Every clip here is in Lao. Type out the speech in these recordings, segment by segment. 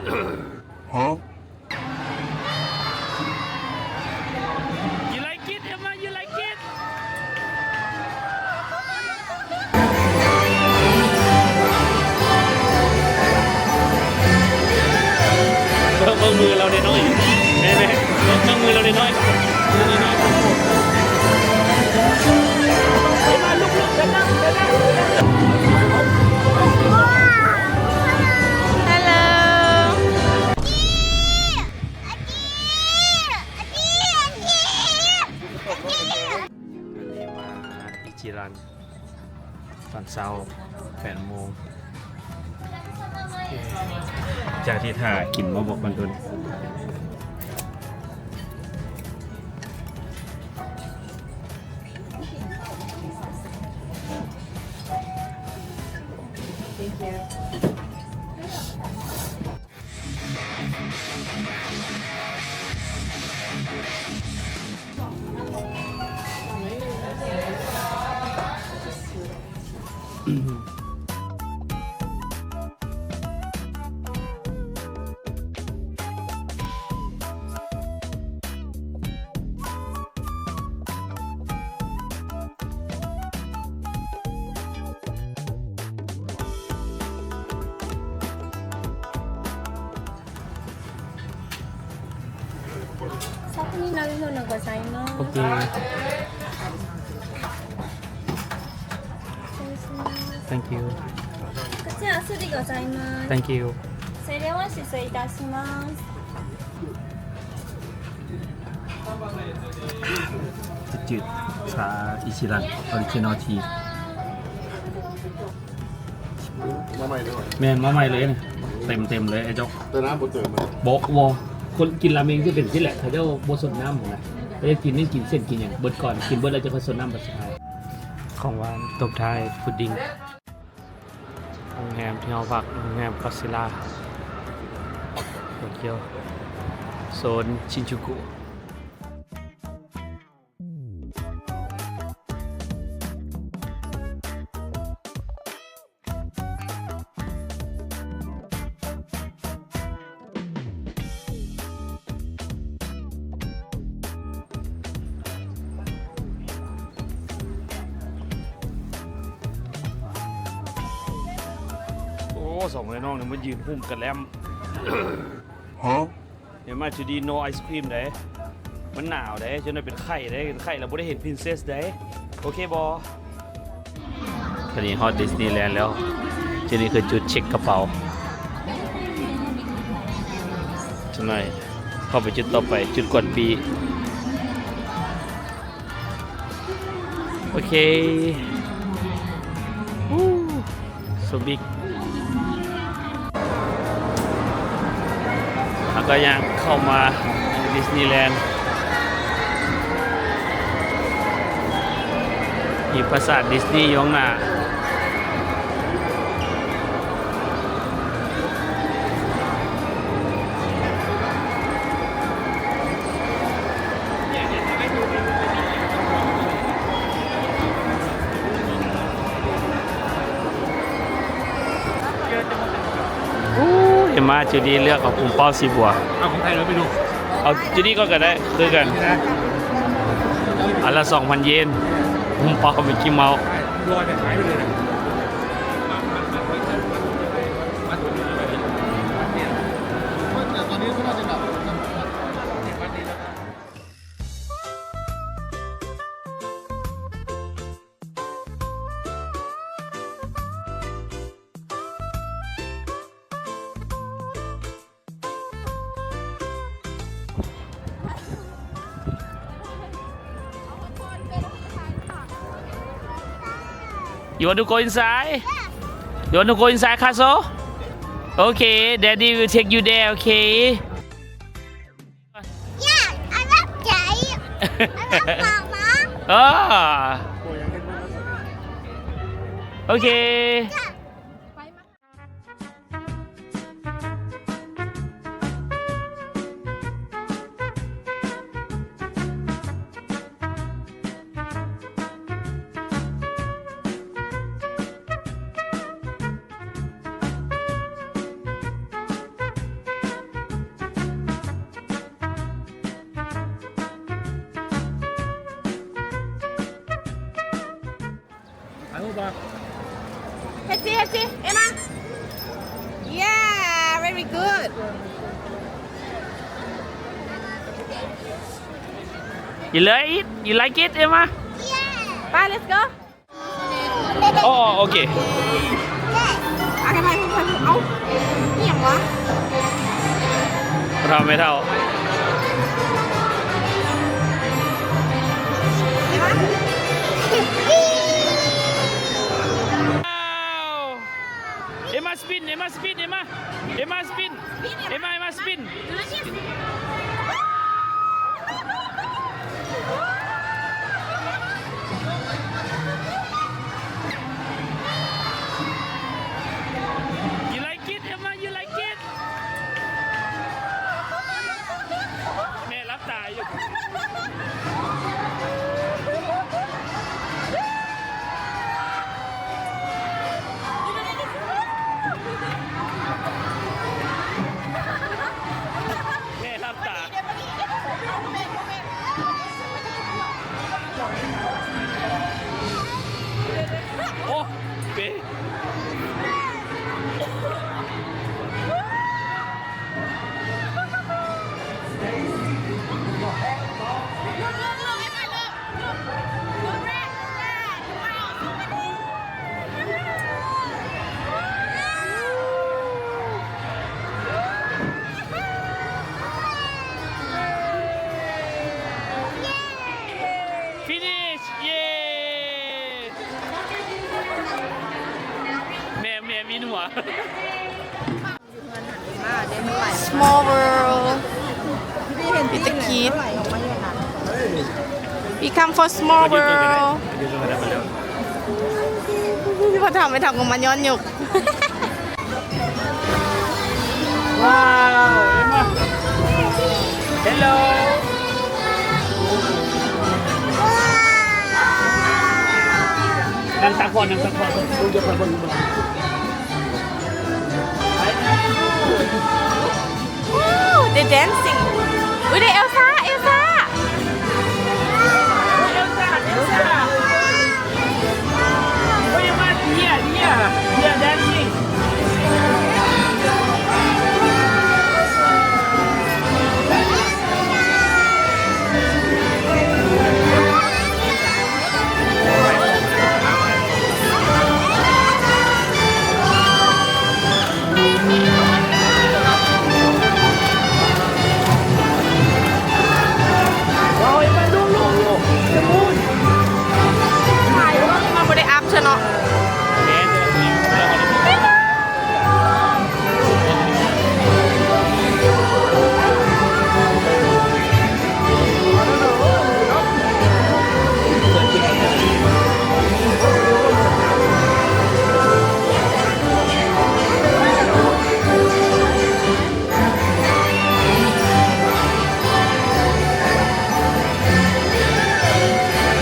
Huh? You like it, Emma? You like it? ເບິ່ງ ເບິ່ງມືລາວນ້ອຍໆ ແມ່ໆ ເບິ່ງ ເບິ່ງມືລາວນ້ອຍໆ Hello. Hello. ອັນນີ້ມາ Ichiran ຕອນເຊົ້າ ແປດໂມງ ຈາກທີ່ຖ້າກິນມາບອກກັນໂດນ. 先に飲み物ございます。オッケー。Thank you. こちらお水でございます。Thank you. それでは失礼いたします。 ຈືດໆ ຊາ Ichiran Original Tea. ມາໃໝ່ເລີຍ ແມ່ນ ມາໃໝ່ເລີຍນີ້ ເຕັມໆ ເລີຍ ໄອ້ຈອກ ແຕ່ນ້ຳບໍ່ເຕີມ ບໍ່ ບໍ່ ຄົນກິນລາເມັງຊິເປັນຊີ້ແຫຼະ ເຂົາເຈົ້າບໍ່ຊົດນ້ຳນະ ເຂົາເຈົ້າກິນນີ້ ກິນເສັ້ນກິນຫຍັງເບິດກ່ອນ ກິນເບິດແລ້ວຈັ່ງຄ່ອຍຊົດນ້ຳບັດສຸດທ້າຍ. ຂອງຫວານຕົບທ້າຍພຸດດິງ. ໂຮງແຮມທີ່ເຮົາພັກ ໂຮງແຮມຄາຊິລາ ໂຕກຽວ ໂຊນຊິນຈູກຸ. ໂອ້ ສອງເອື້ອຍນ້ອງນີ້ມາຢືນຫຸ້ມກະແລັມ. ຮະ? ເຫັນມາຈຸດີ no ice cream ເດ້ ມັນໜາວເດ້ ຈົນໄດ້ເປັນໄຂ້ເດ້ ເປັນໄຂ້ແລ້ວບໍ່ໄດ້ເຫັນ princess ເດ້ ໂອເຄບໍ່? ຕອນນີ້ຮອດ Disneyland ແລ້ວ ຈຸດນີ້ຄືຈຸດເຊັກກະເປົາ. ຈັກໜ້ອຍເຂົ້າໄປຈຸດຕໍ່ໄປ ຈຸດກວນປີ້. ໂອເຄ so big. ເຮົາກໍຍ່າງເຂົ້າມາ Disneyland ມີປາສາດ Disney ຢູ່ຂ້າງໜ້າ. ໂອ້ຍ ມາຈຸດນີ້ເລືອກເອົາປຸ້ມເປົ້າສີບົວ ເອົາຂອງໃຜເນາະ ໄປດູ ເອົາຈຸດນີ້ກ່ອນກໍໄດ້ ຄືກັນ ອັນລະສອງພັນເຢນ ປຸ້ມເປົ້າມິກກີເມົ້າ. You want to go inside? You want to go inside castle? Okay, Daddy will take you there, okay? Yeah, I love Daddy. I love Mama. ເອີ ໂອເຄ. ເ ເຮັດຊິ ເຮັດຊິ ເອມມາ. Yeah, very good. You like it? You like it, Emma? Yeah. ໄປ let's go. ອໍ ໂອເຄ. ເອົ້າ ອີ່ຫຍັງວະ? ພໍ່ເຖົ້າແມ່ເຖົ້າ. ເອມມາສະປິນ ເອມມາສະປິນ ເອມມາ ເອມມາສະປິນ ເອມມາ ເອມມາສະປິນ. You like it, Emma? You like it? ແມ່ຫຼັບຕາຢູ່. ແມ່ຫຼັບຕາ. ໂອ້ ເປ. Finish! ເຢ້! ແມ່ ແມ່ວິນຫົວ. Small world. It's a kid. We come for small world. ພໍ່ເຖົ້າແມ່ເຖົ້າກໍມາຍ້ອນຍຸກ. ວ້າວ ເຫັນບໍ່? Hello. ນັ່ງຕັກກ່ອນ ນັ່ງຕັກກ່ອນ. Ooh, they dancing. Ooh, they Elsa, Elsa. Elsa, Elsa. Where you want? Here, here. Here dancing.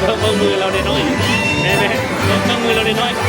ເບິ່ງ ເບິ່ງມືລາວນ້ອຍໆ ແມ່ໆ ເບິ່ງ ເບິ່ງມືລາວນ້ອຍໆ.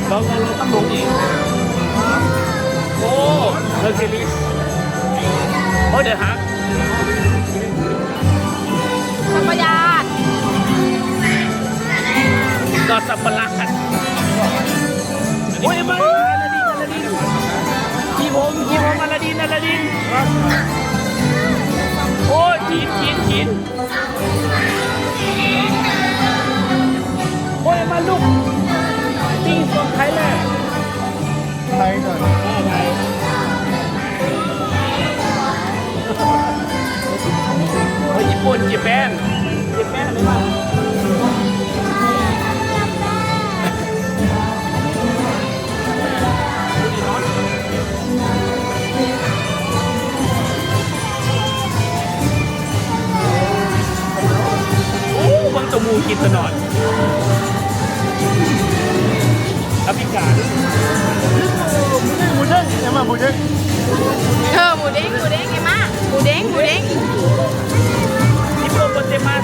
ເຮົາ ເຮົາຕ້ອງລົງອີກ. ໂອ້ ເຮີຄິລີສ. ໂອ້ ເດີຮັກ. ທຳມະຍາດ. ສັບປະຫຼາດ ໂອ້ຍ ມາ ອາລາດິນ ອາລາດິນ ທີ່ໂຮມ ທີ່ໂຮມ ອາລາດິນ ອາລາດິນ ໂອ້ຍ ກິນ ກິນ ກິນ ໂອ້ຍ ມາລູກ ນີ້ຂອງໃຜແຫຼະ? ໄທເນາະ ເອີ ໄທ ໂອ້ຍ ຍີ່ປຸ່ນ ເຈແປນ ເຈແປນ ເລີຍວ່າ ໂອ້ ເບິ່ງໂຕໝູກິນຕະໜອດ ອາຟຣິກາ ໝູເດ້ງ ເອັມມາ ໝູເດ້ງ ເອີ ໝູເດ້ງ ໝູເດ້ງ ເອັມມາ ໝູເດ້ງ ໝູເດ້ງ ຮິບໂປໂປເຕມັສ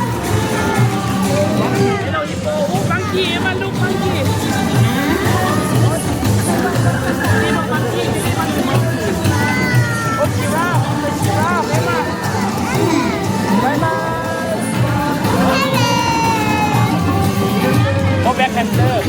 ເຮັລໂລ Monkey, Emma, look, monkey. Emma, monkey, Emma, monkey. Oh, giraffe, the giraffe, Emma. Bye bye. Go back and look.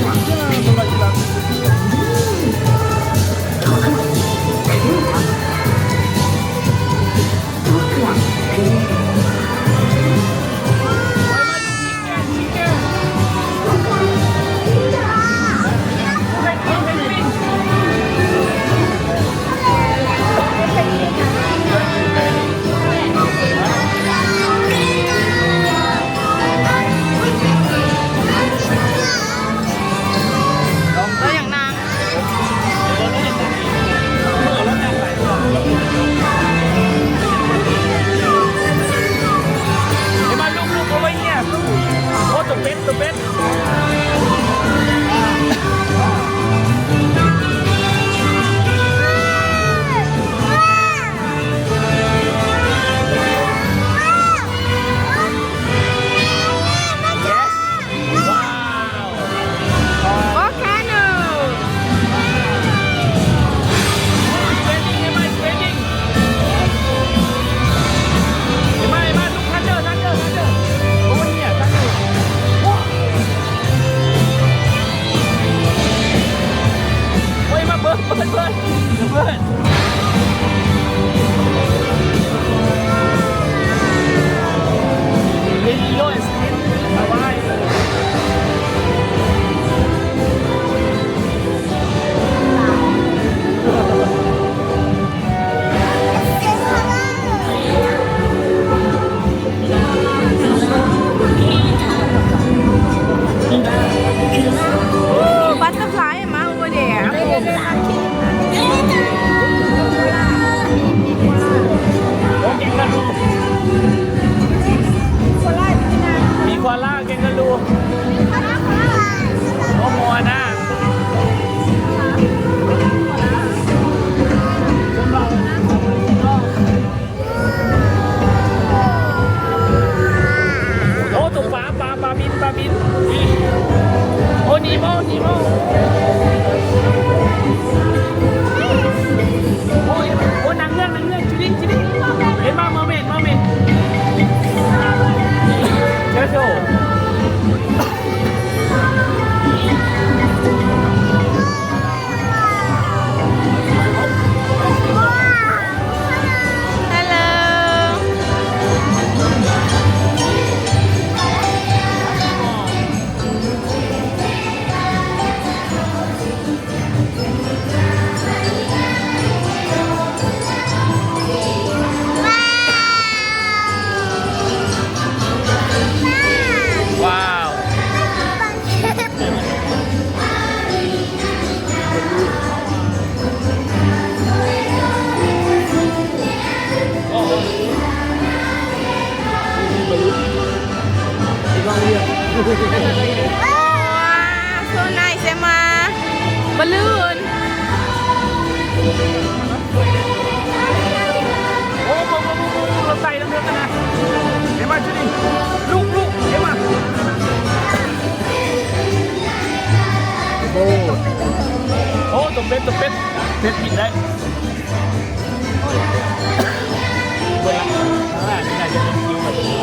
ເຫັນບໍ່ ລູກໆ ເອົາໄວ້ເຫຍ ໂອ້ ຕົວເປັດ ຕົວເປັດ Yes. Wow. Volcano. It's raining, Emma, it's raining. Emma, Emma, look, thunder, thunder, thunder. Over here, thunder. Wow. ໂອ້ຍ ມາເບິ່ງ ເບິ່ງ ເບິ່ງ ເບິ່ງ. Lilo is in Hawaii. ໂອ້ ບັດເຕີຟລາຍ ມາ ໂອ້ ແດງ ໂອ້ ແກງກະດູ ມີໂຄອາລາ ແກງກະດູ ໂອ້ ໂມອານາ. ໂອ້ ຕົວປາ ປາ ປາບິນ ປາບິນ. ໂອ້ ນີໂມ ນີໂມ. ໂອ້ຍ ໂອ້ ນາງເງືອກ ນາງເງືອກ ຈິລິ ຈິລິ. ເຫັນບໍ່ ເມີເມດ ເມີເມດ ເທີເທິລ. Hello. ວ້າວ. ວ້າວ so nice Emma. Balloon. ໂອ້ ໂອ້ ໂອ້ ໂອ້ ໂອ້ ລົດໄຟ ເລື່ອງເລື່ອງນະ ເອັມມາ ຈຸດນີ້ ລູກ ລູກ ເອັມມາ ໂອ້ ໂອ້ ຕົວເປັດ ຕົວເປັດ ເປັດບິນໄດ້ ເບິ່ງລະ ອ່າ ນີ້ໜ້າຈະເປັນຄິວ ແບບນີ້.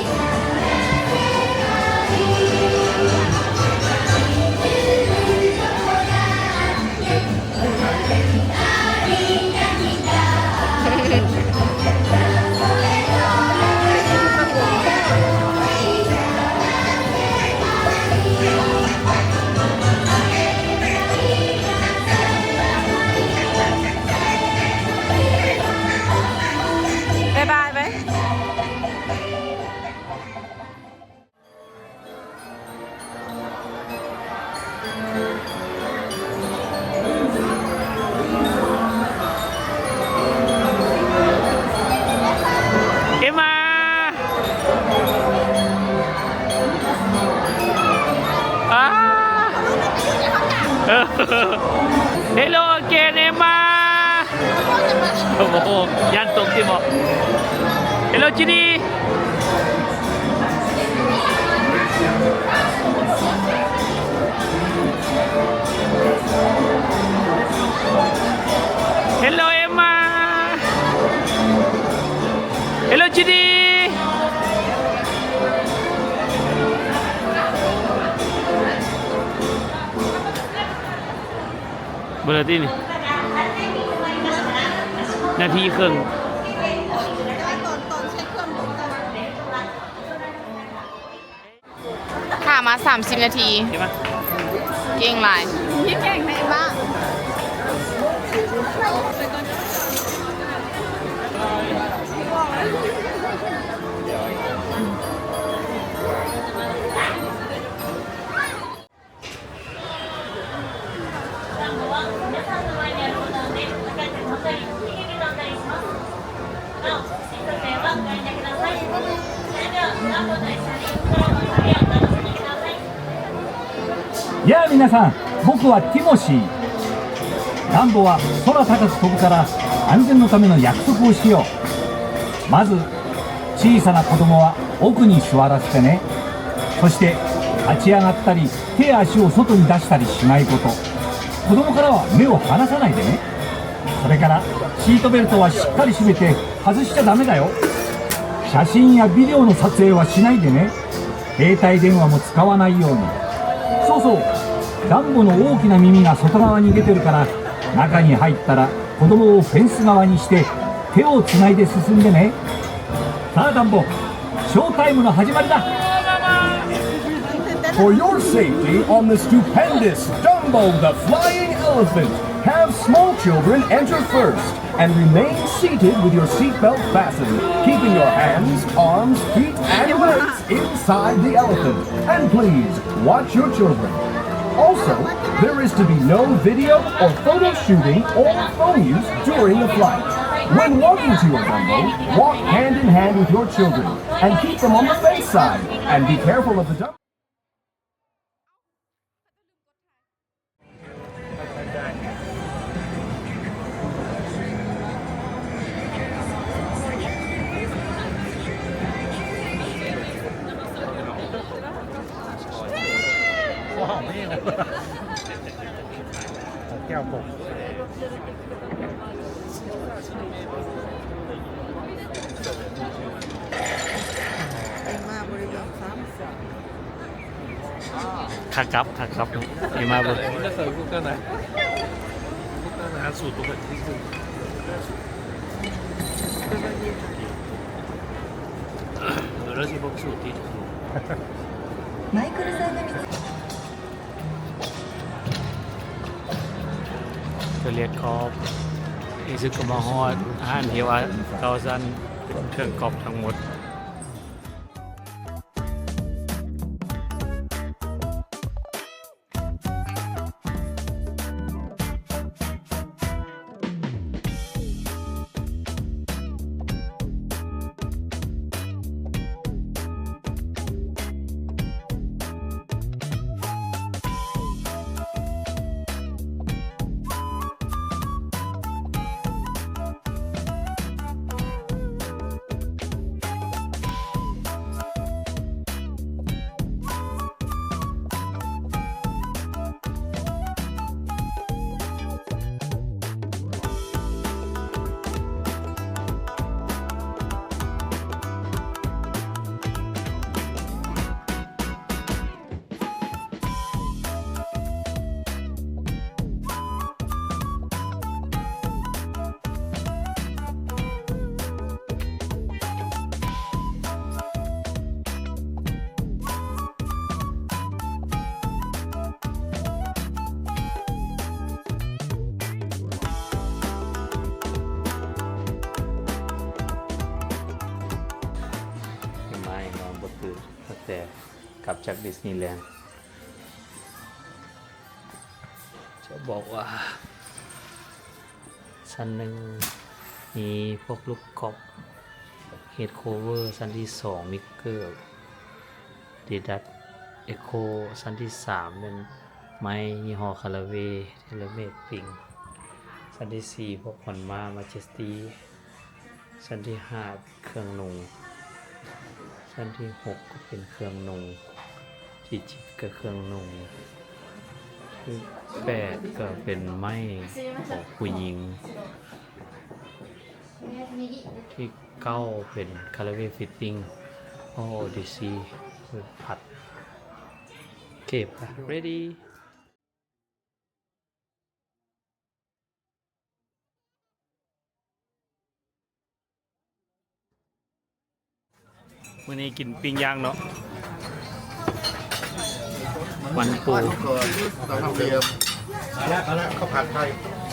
ໂອ້ໂຫ ຢ້ານຕົກຕິບໍ? Hello Judy. Hello Emma. Hello Judy. ເບິ່ງແລ້ວຕິນີ້ ນາທີເຄິ່ງ. ຖ້າມາສາມສິບນາທີ ເກັ່ງປະ? ເກັ່ງຫຼາຍ ເກັ່ງແຮງແມ່ນປະ? やあ皆さん、僕はティモシー。ダンボは空高く飛ぶから安全のための約束をしよう。まず、小さな子供は奥に座らせてね。そして、立ち上がったり、手や足を外に出したりしないこと。子供からは目を離さないでね。それから、シートベルトはしっかり締めて外しちゃダメだよ。写真やビデオの撮影はしないでね。携帯電話も使わないように。そうそう、ダンボの大きな耳が外側に出てるから、中に入ったら子供をフェンス側にして手をつないで進んでね。さあ、ダンボ、ショータイムの始まりだ。For your safety on the stupendous Dumbo the Flying Elephant, have small children enter first and remain seated with your seatbelt fastened, keeping your hands, arms, feet, and legs inside the elephant. And please, watch your children. Also, there is to be no video or photo shooting or phone use during the flight. When walking to your Dumbo, walk hand in hand with your children and keep them on the face side. And be careful of the Dumbo. ແກ້ວປົກ ເອັມມາບໍ່ໄດ້ເບິ່ງຊ້ຳ. ຂາກັບ ຂາກັບ ເອັມມາເບິ່ງ ເພື່ອລຽນກອບ ເອຊຶກກໍມາຮອດຮ້ານທີ່ວ່າເຂົາຊັ້ນເຄື່ອງກອບທັງໝົດ. ມານອນບໍ່ຕື່ນ ຕັ້ງແຕ່ກັບຈາກດິສນີແລນ. ຈະບອກວ່າ ຊັ້ນໜຶ່ງມີພວກລູກກອບ ເຮດໂຄເວີ ຊັ້ນທີສອງມີເກີບ ດີດັດ ເອໂຄ ຊັ້ນທີສາມແມ່ນໄມ້ຍີ່ຫໍ້ຄາລາເວ ເທເລເມດປິງ ຊັ້ນທີສີ່ ພວກຂອນມ້າ ມາເຈສຕີ ຊັ້ນທີຫ້າ ເຄື່ອງນຸ່ງ ຊັ້ນທີຫົກ ກໍເປັນເຄື່ອງນຸ່ງ ທີເຈັດ ກໍເຄື່ອງນຸ່ງ ທີແປດ ກໍເປັນໄມ້ຂອງຜູ້ຍິງ ທີເກົ້າ ເປັນຄາຣາເວລຟິດຕິງ ໂອດີຊີ ພັດ ເກັບ ເຣດີ. ມື້ນີ້ກິນປີ້ງຍ່າງເນາະ ມັນປູ ເຂົ້າຜັດໄທ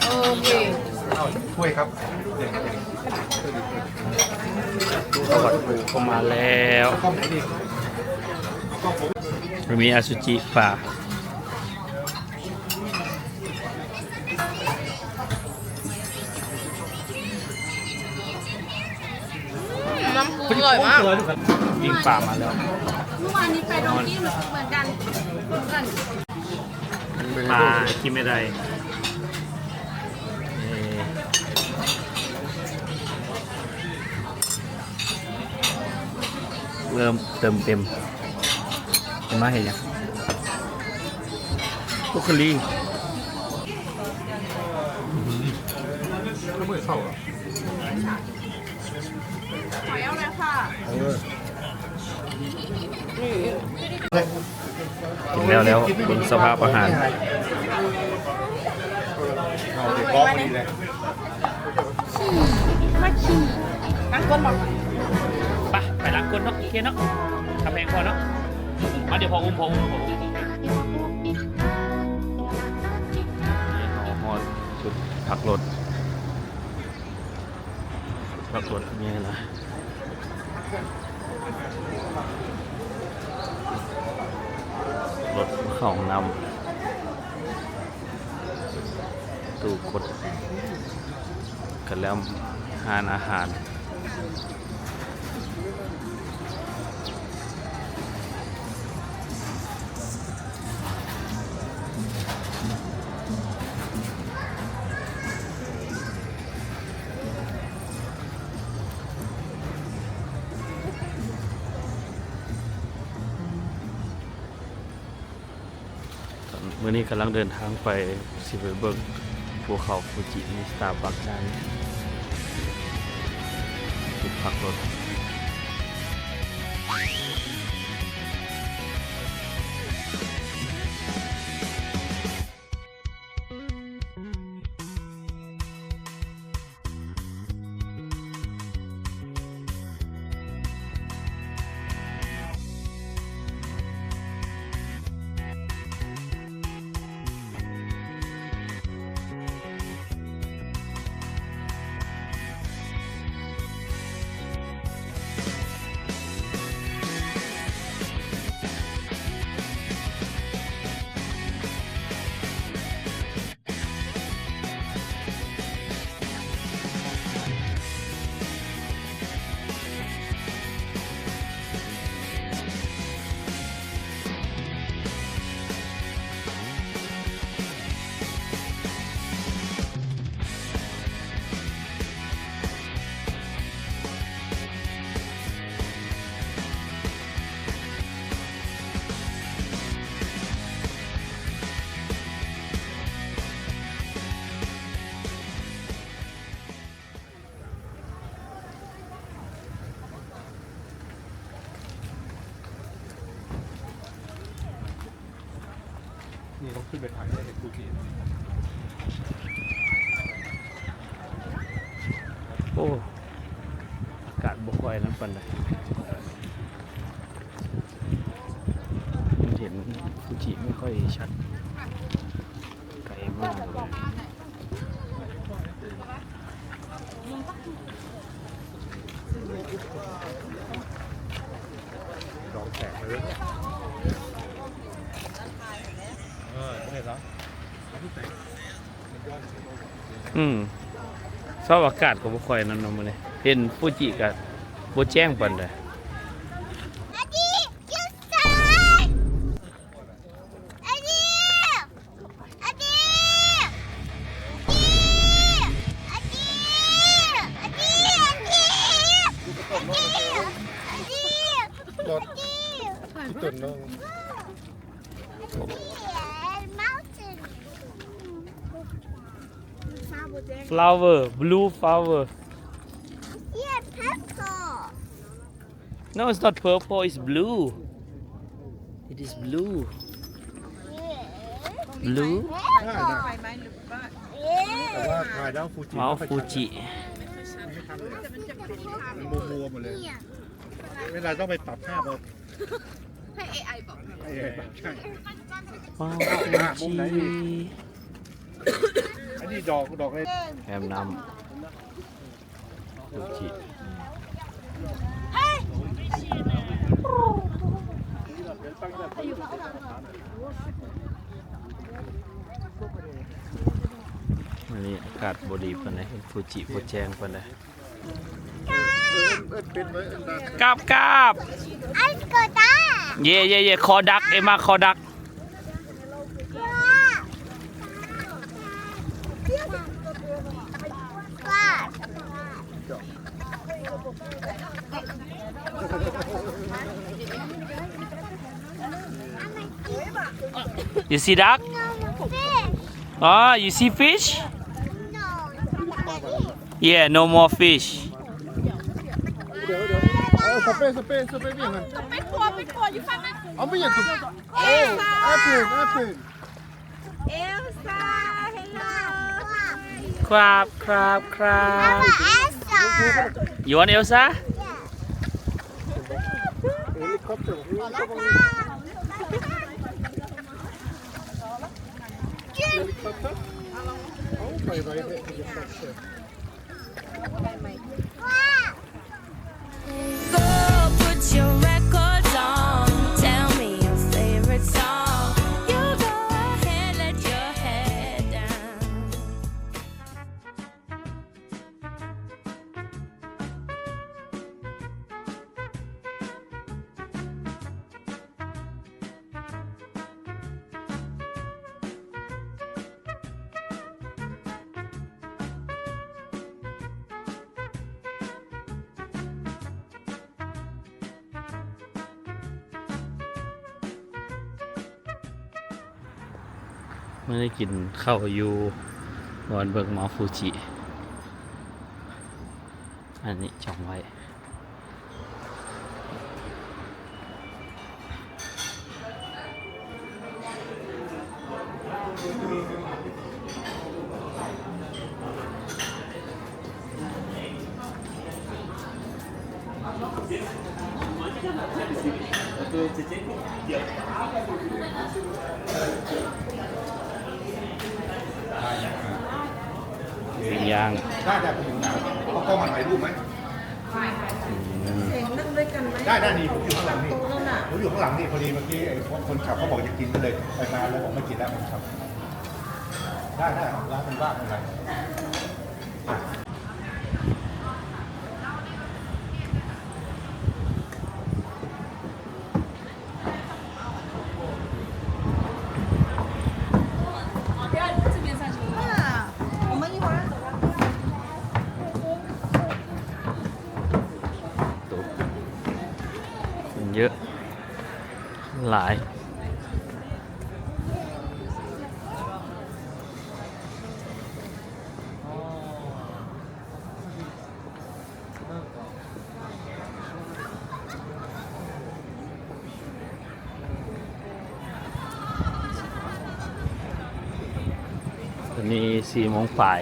ໂອເຄ ເອົາຖ້ວຍຄັບ ເຂົ້າຜັດປູເຂົ້າມາແລ້ວ ມີອະສຸຈິປາ. ນ້ຳປຸງອະຮ່ອຍມາກ ປີ້ງປາມາແລ້ວ ເມື່ອວານນີ້ໄປດອງກີ້ເໝືອນກັນ ປາກິນໄມ່ໄດ້ ເອີ ເລີ່ມເຕີມເຕັມ ເຫັນມາເຫັນຫຍັງ ບຣອກໂຄລີ ຫອຍເອົາເລີຍຄ່ະ ກິນແລ້ວແລ້ວ ເບິ່ງສະພາບອາຫານ. ຂີ້ ມາຂີ້ ລ້າງກົ້ນບໍ່? ໄປ ໄປລ້າງກົ້ນເນາະ ໂອເຄເນາະ ຄຳແພງພໍເນາະ ມາ ດຽວພໍ່ອຸ້ມ ພໍ່ອຸ້ມ ພໍ່ອຸ້ມ ນີ້ເຮົາຮອດຈຸດພັກລົດ ພັກລົດນີ້ນະ ລົດເຂົ້າຫ້ອງນ້ຳ ຕູ້ກົດກະແລັມ ຮ້ານອາຫານ. ມື້ນີ້ກຳລັງເດີນທາງໄປ ຊິໄປເບິ່ງພູເຂົາຟູຈິ ມີສະຕາບັກນຳ ຈຸດພັກລົດ. ນີ້ຕ້ອງຂຶ້ນໄປຖ່າຍໃຫ້ເຫັນພູຈີນ. ໂອ້ ອາກາດບໍ່ຄ່ອຍນັ້ນປານໃດ ມັນເຫັນຟູຈິໄມ່ຄ່ອຍຊັດ ໄກມາກເລີຍ. ດອງແຕກເລີຍ ເອີ ບໍ່ເຫັນເນາະ. ອືມ ສະພາບອາກາດກໍບໍ່ຄ່ອຍນັ້ນເນາະມື້ນີ້ ເຫັນຟູຈິກະບໍ່ແຈ້ງປານໃດ. ອາດີ ຢູ່ໃສ? ອາດີ ອາດີ ອາດີ Flower, blue flower. Yeah, purple. No, it's not purple, it's blue. It is blue. Yeah. Blue. ໄດ້ນະ ແຕ່ວ່າຖ່າຍແລ້ວຟູຈິ ເອົາ ຟູຈິ ມັນມົວໆໝົດເລີຍ ເວລາຕ້ອງໄປປັບພາບເອົາ ໃຫ້ເອໄອປັບ ໃຫ້ເອໄອປັບ ໃຊ່ ວ້າວ ຟູຈິ ອັນນີ້ດອກ ດອກເລີຍ ແຮມນ້ຳ ຟູຈິ ມື້ນີ້ອາກາດບໍ່ດີປານໃດ ຟູຈິບໍ່ແຈ້ງປານໃດ. ກາບ ກາບ ເຢ ເຢ ເຢ ຄໍດັກ ເອມາ ຄໍດັກ. You see duck? Oh, you see fish? Yeah, no more fish. ດຽວ ດຽວ ເອີ ສະເປ ສະເປ ສະເປ ວຽງຫັ້ນ ໄປຂົວ ໄປຂົວຢູ່ຝັ່ງນັ້ນ ເອົາ ໄປຫຍັງ Elsa. ເອລຊາ ເອລຊາ ເຮລໂລ ຄຣັບ ຄຣັບ ຄຣັບ Elsa. You want Elsa? Yeah. Helicopter. Helicopter. Oh, bye bye helicopter. Go put your records on. Tell me your favorite song. You go ahead, let your hair down. ມື້ນີ້ກິນເຂົ້າຢູ່ບ່ອນເບິ່ງເມົາຟູຈິ ອັນນີ້ຈອງໄວ້. ปิ้ງຍ່າງ ໄດ້ ໄດ້ ເອົາກ້ອງມາຖ່າຍຮູບໄໝ? ອືມ ເຫັນ ນັ່ງດ້ວຍກັນໄໝ? ໄດ້ ໄດ້ ນີ້ ຜົມຢູ່ຂ້າງຫຼັງນີ້ ໂຕະນັ້ນນະ ຜົມຢູ່ຂ້າງຫຼັງນີ້ ພໍດີເມື່ອກີ້ ໄອ້ຄົນຂັບເຂົາບອກຈະກິນ ກໍເລີຍໄປມາ ເລີຍບອກໄມ່ກິນແລ້ວ ຄົນຂັບ ໄດ້ ໄດ້ ເອົາ ເວລາເປັນວ່າງເປັນໄລ. ຄົນເຍີະຫຼາຍ. ຕອນນີ້ສີ່ໂມງປາຍ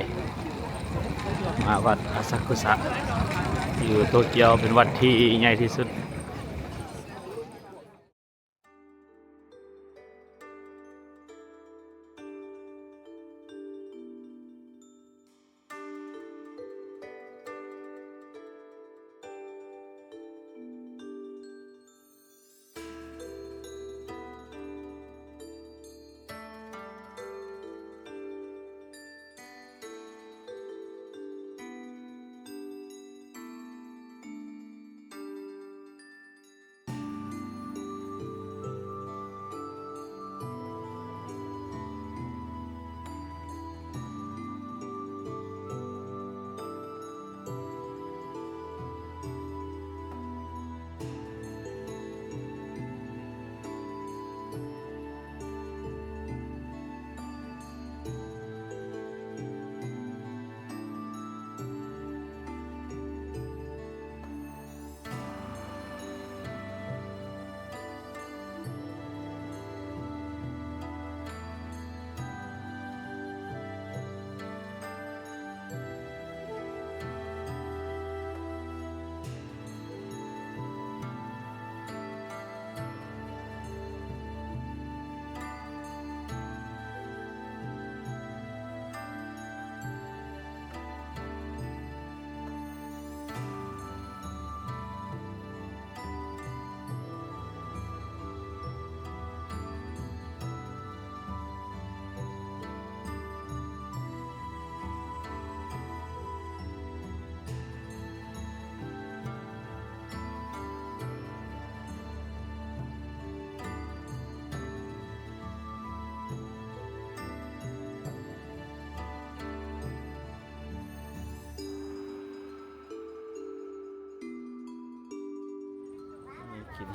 ມາວັດອາຊາກຸສະ ຢູ່ໂຕກຽວ ເປັນວັດທີ່ໃຫຍ່ທີ່ສຸດ.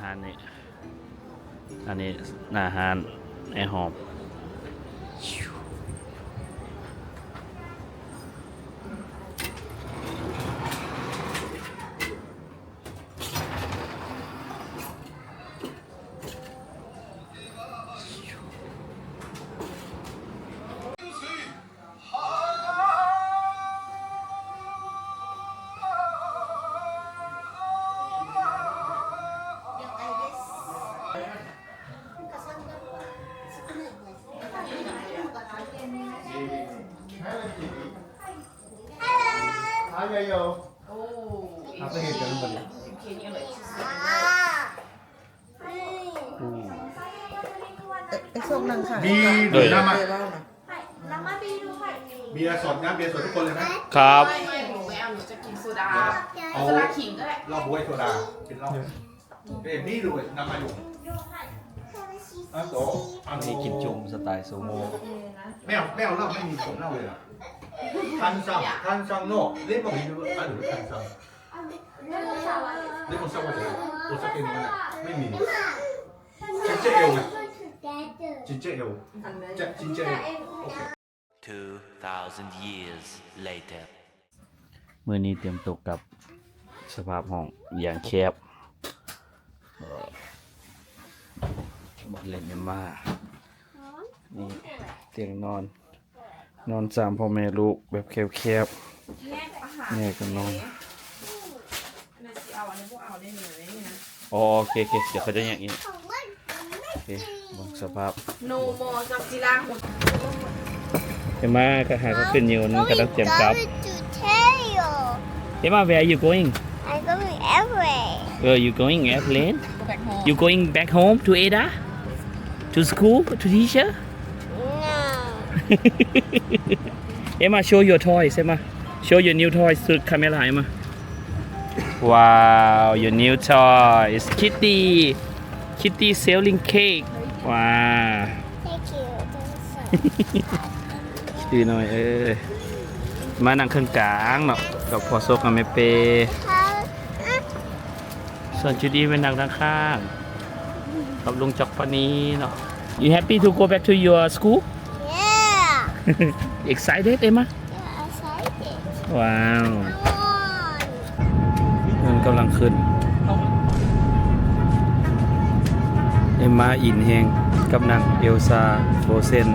ຮ້ານນີ້ ອັນນີ້ໜ້າຮ້ານອ້າຍຫອມ. เบียร์สดนะ เบียร์สดทุกคนเลยนะ ครับ ไม่ ไม่ หนูไม่เอา หนูจะกินโซดา เอา โซดาขิงก็ได้ เหล้าบ๊วยโซดา กินเหล้า เอ้ย นี่ดู น้ำมันอยู่ อันนี้กินจุ่มสไตล์ซูโม่ ไม่เอา ไม่เอาเหล้า ไม่มีผมเหล้าเลยอะ 炭酸、炭酸のレモンいる、ある？炭酸。レモンサワーじゃない。お酒飲まない。ไม่มี。ちっちゃいよ。ちっちゃいよ。じゃ、ちっちゃいよ。 Two thousand years later. ມື້ນີ້ຕຽມຕົວກັບສະພາບຫ້ອງຢ່າງແຄບ ເອີ ບ່ອນຫຼິ້ນເອັມມາ ນີ້ຕຽງນອນ ນອນສາມພໍ່ແມ່ລູກແບບແຄບໆ ແຍກກັນນອນ. ອັນນັ້ນຊິເອົາ ອັນນີ້ບໍ່ເອົາໄດ້ນີ້ນະ ນີ້ນະ. ອໍ ໂອເຄໆ ດຽວເຂົາຈະແຍກອີກ. ໂອເຄ ເບິ່ງສະພາບ No more Godzilla. ເອັມມາກໍຫາກໍຂຶ້ນຢູ່ ກຳລັງຕຽມກັບ. ເອັມມາ where are you going? I'm going everywhere. Where are you going? Airplane? Go back home. You going back home to Ada? To school? To teacher? No. Emma, show your toys, Emma. Show your new toys to camera, Emma. Wow, your new toys. Kitty. Kitty selling cake. Wow. Thank you. ຄິດດີນ້ອຍເອີຍ ມານັ່ງເຄິ່ງກາງເນາະ ກັບພໍ່ສົກກັບແມ່ເປ. ສ່ວນຈຸດອີເວັນນັ່ງທາງຂ້າງ ກັບລຸງຈອກປານີເນາະ. You happy to go back to your school? Yeah. Excited, Emma? Yeah, excited. ວ້າວ Come on. ເງິນກຳລັງຂຶ້ນ ເອັມມາອິນແຮງກັບໜັງເອວຊາ Frozen.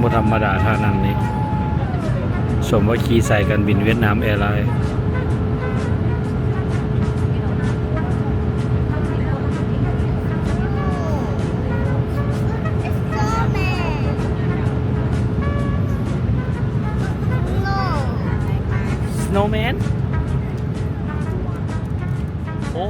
ບໍ່ທຳມະດາທ່ານັ່ງນີ້ ສົມວ່າຂີ່ສາຍການບິນຫວຽດນາມແອລາຍ. Snowman? ໂອ້